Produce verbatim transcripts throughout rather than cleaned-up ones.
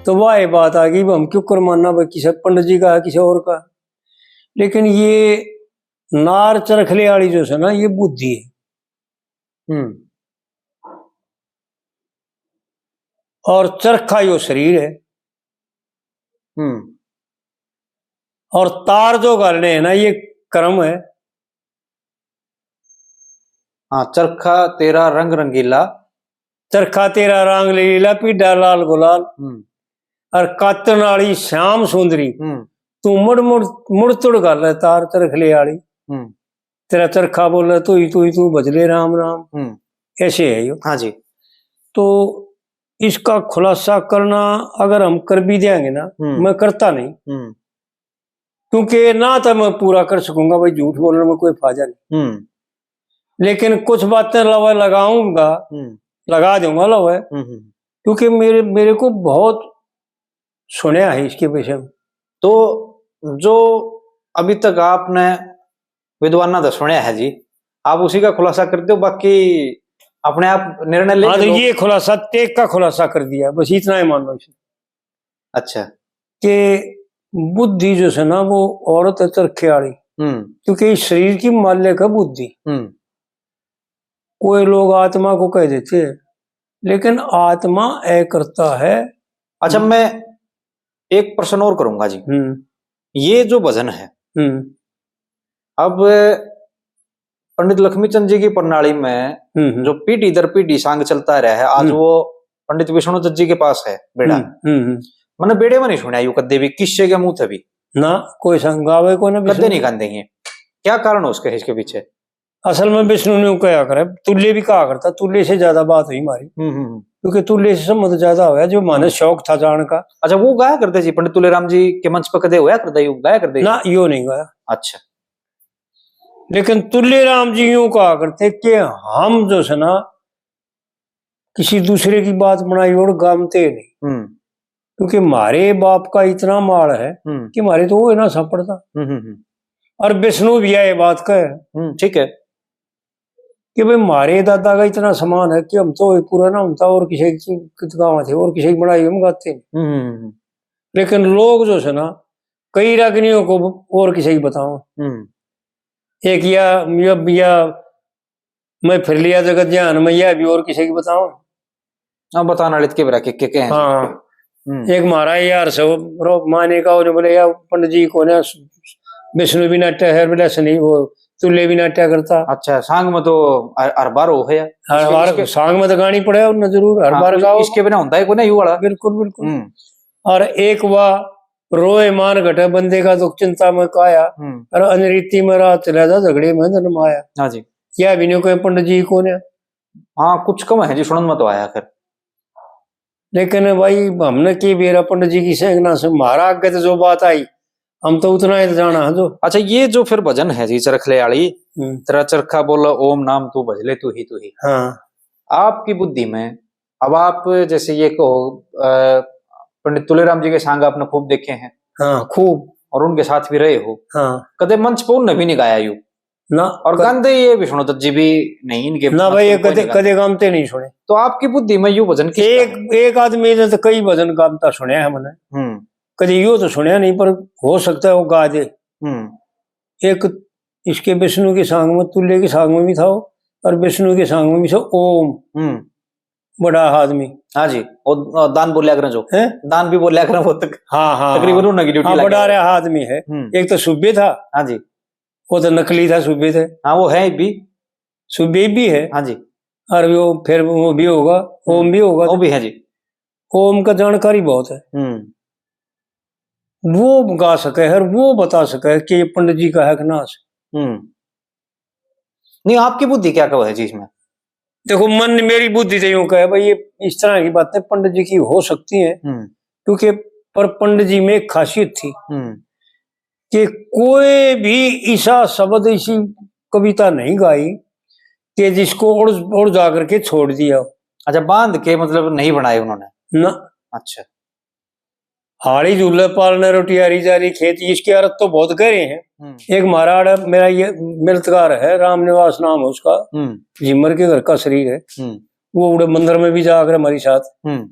तो वह बात आ गई, हम क्यों कर मानना भाई, किसी पंडित जी का है, किसी और का। लेकिन ये नार चरखले वाली जो है ना, ये बुद्धि है। हम्म। और चरखा यो शरीर है। हम्म। और तार जो घालने हैं ना, ये कर्म है। हाँ, चरखा तेरा रंग रंगीला। चरखा तेरा रंग लीला, पीढ़ा लाल गुलाल। हम्म। और कातन आली श्याम सुंदरी। हम्म। तू मुड़ मुड़, मुड़ तुड़ घाले तार चरखले आली। हम्म। तेरा चरखा बोले तू ही, तू ही, तू भजले राम राम। हम्म। ऐसे है यो। हाँ जी। तो इसका खुलासा करना अगर हम कर भी देंगे ना, हम्म। मैं करता नहीं। हम्म। क्योंकि ना तो मैं पूरा कर सकूंगा भाई, झूठ बोलने में कोई फायदा नहीं। हम्म। लेकिन कुछ बातें लवे लगाऊंगा, हम्म। लगा दूंगा लवे। हम्म, हम्म। क्योंकि मेरे, मेरे को बहुत सुनया है इसके विषय में। तो जो अभी तक आपने विद्वाना तो सुनया है जी, आप उसी का खुलासा करते हो, बाकी अपने आप निर्णय ले हाँ, तो लोग ये खुलासा, टेक का खुलासा कर दिया, बस इतना ही मान लो इसे। अच्छा। कि बुद्धि जो है ना, वो औरत है चरखे वाली। हम्म। क्योंकि इस शरीर की मालिक है बुद्धि। हम्म। कोई लोग आत्मा को कह देते हैं, लेकिन आत्मा अकर्ता है। अच्छा, हम्म। मैं एक प्रश्न और करूंगा जी। हम्म। ये जो भजन है, हम्म। अब पंडित लक्ष्मीचंद जी की प्रणाली में हम्म, हम्म। जो पीढ़ी दर पीढ़ी सांग चलता रहा है, आज हम्म। वो पंडित विष्णु दत्त जी के पास है बेड़ा। हम्म, हम्म, हम्म। मैंने बेड़े में नहीं सुना यू कदे भी, किस्से के मुंह थे भी। ना, कोई सांग गावे को ना कदे विष्णु। नहीं गाते हैं। क्या कारण हो उसके, इसके पीछे? असल में विष्णु ने कहा करे, तुल्य भी कहा करता, तुल्य से ज्यादा बात हुई हमारी। हम्म, हम्म, हम्म। क्योंकि तुल्य से संबंध ज्यादा होया, जो माने हम्म। शौक था जान का। अच्छा, वो गाया करते जी, पंडित तुल्यराम जी के मंच पर कदे होया करता, यू गाया करते? ना, यो नहीं गाया। अच्छा। लेकिन तुल्यराम जी यूं कहा करते कि हम जो है ना, किसी दूसरे की बात बनाई और गामते नहीं। हम्म। क्योंकि म्हारे बाप का इतना माल है हम्म। कि म्हारे तो वो ना सापड़ता। हम्म, हम्म, हम्म। और विष्णु भी ये बात कहे हम्म, ठीक है। कि भाई, म्हारे दादा का इतना सामान है कि हम तो पूरा ना होता और किसी की गाँव थे और किसी की बनाई हम गाते हैं। हम्म, हम्म, हम्म। लेकिन लोग जो है ना, कई रागनियों को और किसी की बताओ। हम्म। एक या, या, या मैं फिर लिया जगत ज्ञान में, यह भी और किसी की बताओ। हाँ, बताने वाले के बरा के, के, के हैं। हाँ। हम्म। एक म्हारा यार से वो रो माने का, वो जो बोले, "यार, पंडित जी कौन है? विष्णु भी नाट्य है, बोले, ऐसे नहीं, वो तुल्य भी नाट्य करता।" अच्छा, सांग में तो हर, हर बार हो है यार। हर इसके, बार इसके सांग में तो गानी पड़े उन्हें जरूर, हर हाँ, बार इस-, गाओ। इसके बिना होता है कोई ना, यू वाला। बिल्कुल, बिल्कुल। हम्म। और एक वा रोए मान घटे बंदे का दुख चिंता में काया, हम्म। और अनरीति में रात चला जा झगड़े में जन्म आया। हाँ जी। यह भी नहीं कोई पंडित जी कौन है। हाँ, कुछ कम है जी, सुनन में तो आया कर। लेकिन भाई, हमने के बेरा पंडित जी की सेंगना से म्हारा आगे तो जो बात आई, हम तो उतना ही तो जाना है जो। अच्छा, ये जो फिर भजन है जी चरखले आली, हम्म। तेरा चरखा बोला ओम नाम तू भजले तू ही तू ही। हाँ। आपकी बुद्धि में, अब आप जैसे ये कहो, अ, पंडित तुलेराम जी के सांग आपने खूब देखे हैं। हाँ, खूब। और उनके साथ भी रहे हो। हाँ। कदे मंच पर उनने भी नहीं गाया यू? ना, और कद- गांधे ये विष्णु दत्त जी भी नहीं, इनके ना भाई, ये मंच पर कदे, कोई नहीं गाता। कदे गामते नहीं सुने। तो आपकी बुद्धि में यू भजन किसका एक, है? एक आदमी ने तो कई भजन गामता सुने हैं मैंने। हम्म। कदे यो तो सुने नहीं, पर हो सकता है वो गा दे। हम्म। एक इसके विष्णु के सांग में, तुल्य के सांग में भी था वो, और विष्णु के सांग में भी था ओम। हम्म। बड़ा आदमी। हाँ जी, वो, अ, दान बोल्या करें जो। हैं? दान भी बोल्या करें वो तक। हाँ, हाँ, तकरीबन हाँ। उन्होंने की ड्यूटी हाँ, लगी बड़ा है। रहा आदमी है। हम्म। एक तो सुब्बे था। हाँ जी। वो तो नकली था, सुब्बे थे। हाँ, वो है भी। सुब्बे भी है। हाँ जी। और वो फिर वो भी होगा, ओम भी होगा। वो भी है जी। ओम का जानकारी बहुत है। हम्म। वो गा सके है, वो बता सके है कि ये पंडित जी का है कि ना है। हम्म। नहीं, आपकी बुद्धि क्या कहे जी इसमें? देखो, मन, मेरी बुद्धि तो यूं कहे भाई, ये इस तरह की बातें पंडित जी की हो सकती हैं, हम्म। क्योंकि पर पंडित जी में एक खासियत थी हम्म। कि कोई भी ऐसा शब्द, ऐसी कविता नहीं गाई कि जिसको और, और जा करके छोड़ दिया हो। अच्छा, बांध के मतलब नहीं बनाए उन्होंने? ना। अच्छा। हाड़ी झूले पालने रोटी हारी जा रही खेत, इसके अर्थ तो बहुत गहरे हैं। हम्म। एक महाराज मेरा ये मिलतकार है, राम निवास नाम है उसका, हम्म। झिमर के घर का शरीर है। हम्म। वो उड़े मंदिर में भी जाकर हमारे साथ। हम्म।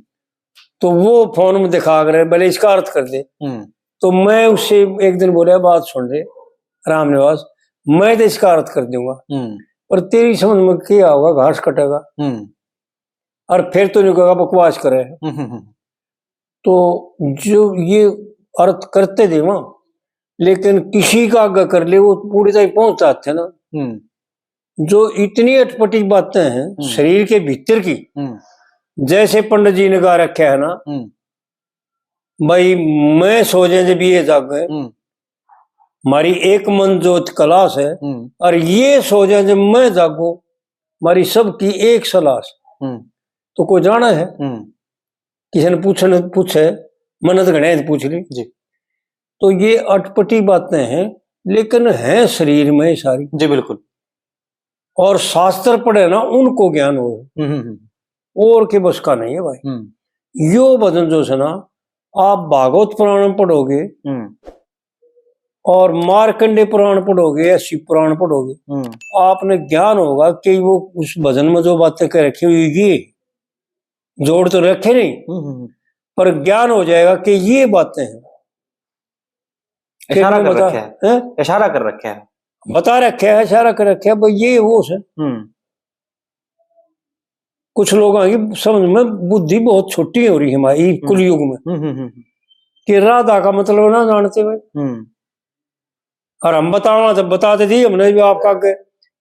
तो वो फोन में दिखा कर, "भले इसका अर्थ कर दे।" हम्म। तो मैं उससे एक दिन बोला, "बात सुन रे रामनिवास, मैं तो इसका अर्थ कर दूंगा, हम्म। पर तेरी समझ में क्या होगा, घास कटेगा।" हम्म। और फिर तो नहीं कहेगा, "बकवास करे।" हम्म, हम्म, हम्म। तो जो ये अर्थ करते थे वहां, लेकिन किसी का आगे कर ले, वो पूरे तक पहुंच जाते हैं ना। हम्म। जो इतनी अटपटी बातें हैं हम्म। शरीर के भीतर की, हम्म। जैसे पंडित जी ने गा रखे है ना, हम्म। भाई, मैं सो जाए जब ये जागे, हम्म। हमारी एक मन जोत कलास है, हम्म। और ये सो जाए जब मैं जागो, हमारी सबकी एक सलास। हम्म। तो कोई जाना है? हम्म। किसी ने पूछने पूछे, मन्नत घणे पूछ ली। जी। तो ये अटपटी बातें हैं, लेकिन हैं शरीर में सारी। जी, बिल्कुल। और शास्त्र पढ़े ना, उनको ज्ञान हो, हम्म, हम्म, हम्म। और के बस का नहीं है भाई। हम्म। यो भजन जो है ना, आप भागवत पुराण में पढ़ोगे हम्म। और मार्कंडे पुराण पढ़ोगे या शिव पुराण पढ़ोगे, हम्म। आपने ज्ञान होगा कि वो उस भजन में जो बातें कह रखी हुई, ये जोड़ तो रखे नहीं, हम्म, हम्म, हम्म। पर ज्ञान हो जाएगा कि ये बातें हैं। फिर इशारा मैं कर बता-, रखे हैं। हैं? इशारा कर रखे हैं। बता रखे हैं, इशारा कर रखे हैं, भाई ये वो है। हम्म। कुछ लोगों की समझ में बुद्धि बहुत छोटी हो रही है हमारी हम्म। कलयुग में, हम्म, हम्म, हम्म। कि राधा का मतलब ना जानते हुए। हम्म। और हम बतावा तो बता दे दी हमने भी आपका आगे,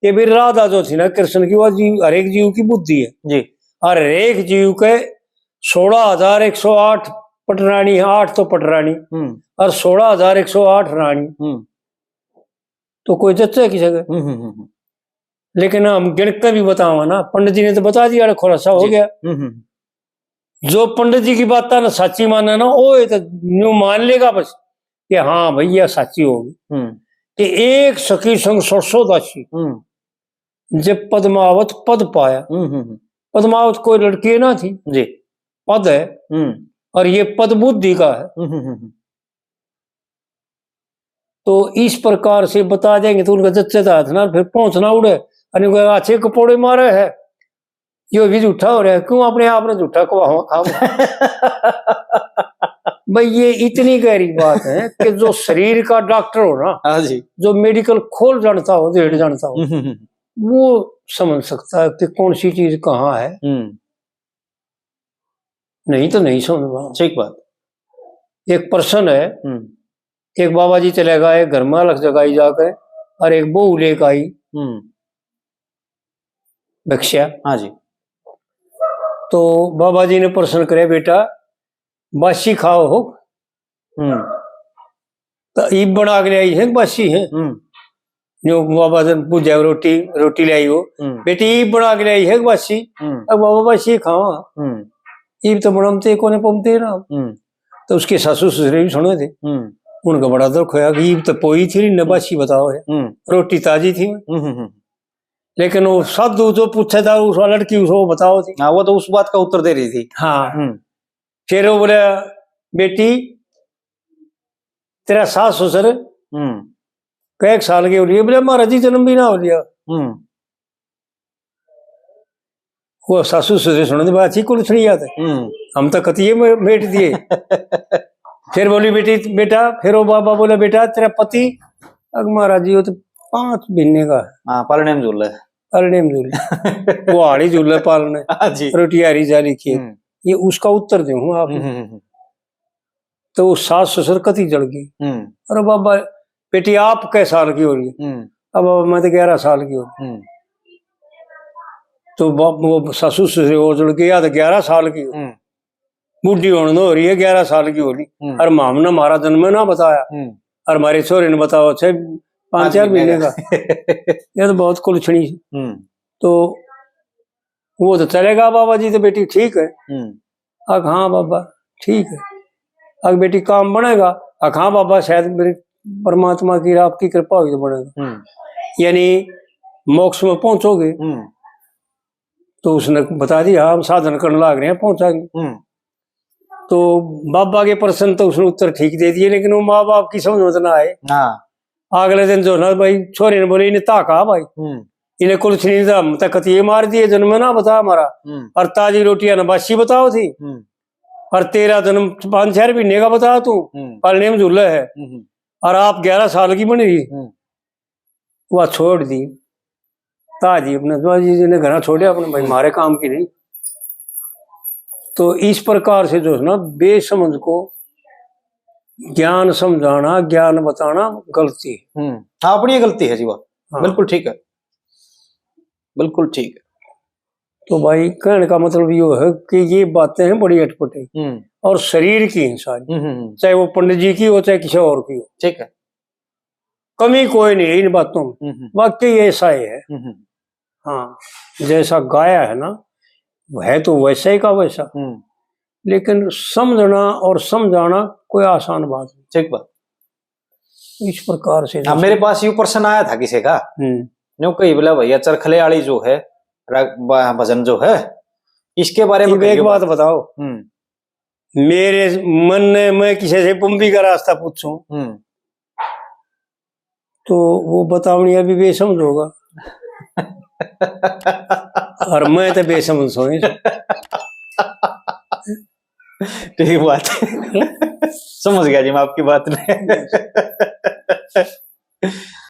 ये भी राधा जो थी ना कृष्ण की, वो जीव, हर एक जीव की बुद्धि है। जी। और हर एक जीव के सोलह हजार एक सौ आठ पटरानी है, आठ तो पटरानी हम्म। और सोलह हजार एक सौ आठ रानी। हम्म। तो कोई जच्चे की जगह। हम्म, हम्म, हम्म। लेकिन हम गिण के भी बतावा ना, पंडित जी ने तो बता दिया, खुलासा हो जी। गया। हम्म, हम्म। जो पंडित जी की बात ना साची माने ना, वो ये तो न्यू मान लेगा बस कि हाँ भाई, यह साची होगी। हम्म। कि एक सखी संग सरसों दासी, हम्म। जब पद्मावत पद पाया। हम्म, हम्म, हम्म। पद्मावत कोई लड़की ना थी, जी। पद है, हम्म। और ये पद बुद्धि का है। हम्म, हम्म, हम्म। तो इस प्रकार से बता देंगे तो उनका जच्चे तो हाथ ना, फिर पहुंचना उड़े, अने कोई अच्छे कपड़े मारे है, यो भी झूठा हो रहा है, क्यों अपने आप ने झूठा कवावा खाओ? भाई, ये इतनी गहरी बात है कि जो शरीर का डॉक्टर हो ना, हाँ जी। जो मेडिकल खोल जानता हो, जेड़ जानता हो, हम्म, हम्म, हम्म। वो समझ सकता है कि कौन सी चीज कहाँ है। हम्म। नहीं तो नहीं समझ पाओ। ठीक बात। एक प्रश्न है, हम्म। एक बाबा जी चले गए, घर में अलग जगाई जाके, और एक बहू लेके आई हम्म। भिक्षा। हाँ जी। तो बाबा जी ने प्रश्न करे, "बेटा, बासी खाओ हो?" हम्म। तो ईब बना के ले आई है, बासी है। हम्म। जो बाबा से पूछा, "रोटी, रोटी ले आई हो?" हम्म। "बेटी, ईब बना के ले आई है बासी?" हम्म। "अब बाबा, बासी खावा?" हम्म। ईब तो बनमते कोने पमते ना। हम्म। तो उसके सासू ससुरे भी सुने थे। हम्म। उनका बड़ा दुख होया कि ईब तो पोई थी, न हम्म। बासी बताओ है। हम्म। रोटी ताजी थी। हम्म, हम्म, हम्म। लेकिन वो साधु जो पूछे था, उस लड़की उसको बताओ थी। हाँ, वो तो उस बात का उत्तर दे रही थी। हाँ। हम्म। फिर वो बोले, "बेटी, तेरा सास ससुर हम्म। कै एक साल के हो लिए?" बोले, "महाराज जी, जन्म भी ना हो लिया।" हम्म। वो सासू ससुर सुनने बात ही कुल सुनी जाते। हम्म। हम तो कतिये में बैठ दिए। फिर बोली, "बेटी, बेटा," फिर वो बाबा बोले, "बेटा, तेरा पति?" "अग महाराज जी, वो तो पाँच महीने का है।" हाँ, पालने में झूल है। पालने में झूल। वो हाड़ी झूल है पालने। हाँ जी। रोटी हारी जा लिखी है। हम्म। ये उसका उत्तर दूं हूँ आप। हम्म, हम्म, हम्म। तो वो सास ससुर कति जल गई। हम्म। "अरे बाबा, बेटी आप कै साल की हो रही है?" हम्म। "अब बाबा, मैं तो ग्यारह साल की हो रही।" हम्म। तो बा-, वो सासू ससुर वो जल गई, "या तो ग्यारह साल की हो, हम्म। बूढ़ी होने हो रही है, ग्यारह साल की हो रही। हम्म। और माम ने हमारा जन्म ना बताया, हम्म। और हमारे छोरे ने बताओ छह, पाँच पाँच चार महीने महीने का।" ये तो बहुत कुलछणी। हम्म। तो वो तो चलेगा बाबा जी, तो बेटी ठीक है। हम्म। अक हाँ बाबा, ठीक है। अक बेटी काम बनेगा? अक हाँ बाबा, शायद मेरी परमात्मा की, आपकी कृपा हुई तो बनेगा। हम्म। यानी मोक्ष में पहुंचोगे। हम्म। तो उसने बता दिया, "हाँ, हम साधन करने लाग रहे हैं, पहुंचाएंगे।" हम्म। तो बाबा के प्रश्न तो उसने उत्तर ठीक दे दिए, लेकिन वो माँ बाप की समझ में तो ना आए। हाँ। अगले दिन जो ना भाई, छोरे ने बोले, "इन्हें ताका भाई, हम्म। इन्हें कुलछनी तो हम तक ये मार दिए, जन्म ना बता हमारा, हम्म। और ताजी रोटियां ना बासी बताओ थी।" हम्म। और तेरा जन्म पाँच चार महीने का बता तू, हम्म। पालने में झूला है, हम्म। और आप ग्यारह साल की बन रही, हम्म। वह छोड़ दी। ताजी अपने, ताजी जी ने घरा छोड़े अपने भाई, हम्म। मारे काम की नहीं। तो इस प्रकार से जो है ना, बेसमझ को ज्ञान समझाना, ज्ञान बताना गलती है। हम्म। हाँ, अपनी गलती है जी, वाह। हाँ। बिल्कुल ठीक है, बिल्कुल ठीक है। तो भाई, कहने का मतलब यो है कि ये बातें हैं बड़ी अटपटी, हम्म। और शरीर की हैं सारी, हम्म, हम्म, हम्म। चाहे वो पंडित जी की हो, चाहे किसी और की हो। ठीक है। कमी कोई नहीं है इन बातों में, हम्म, हम्म। वाकई ऐसा ही है। हम्म, हम्म। हाँ, जैसा गाया है ना, है तो वैसा ही का वैसा, हम्म। लेकिन समझना और समझाना कोई आसान बात नहीं। ठीक बात। इस प्रकार से हाँ, जैसे मेरे पास ये प्रश्न आया था किसी का, हम्म। न्यू कही बोला, भैया, चरखले वाली जो है, रा-, बा-, भजन जो है, इसके बारे में एक कहिए बात बात। बताओ। हम्म। मेरे मन ने मैं किसी से पुंबी का रास्ता पूछूं, हम्म। तो वो बतावनी अभी बेसमझ होगा। और मैं तो बेसमझ सोई। ठीक बात है। समझ गया जी मैं आपकी बात ने।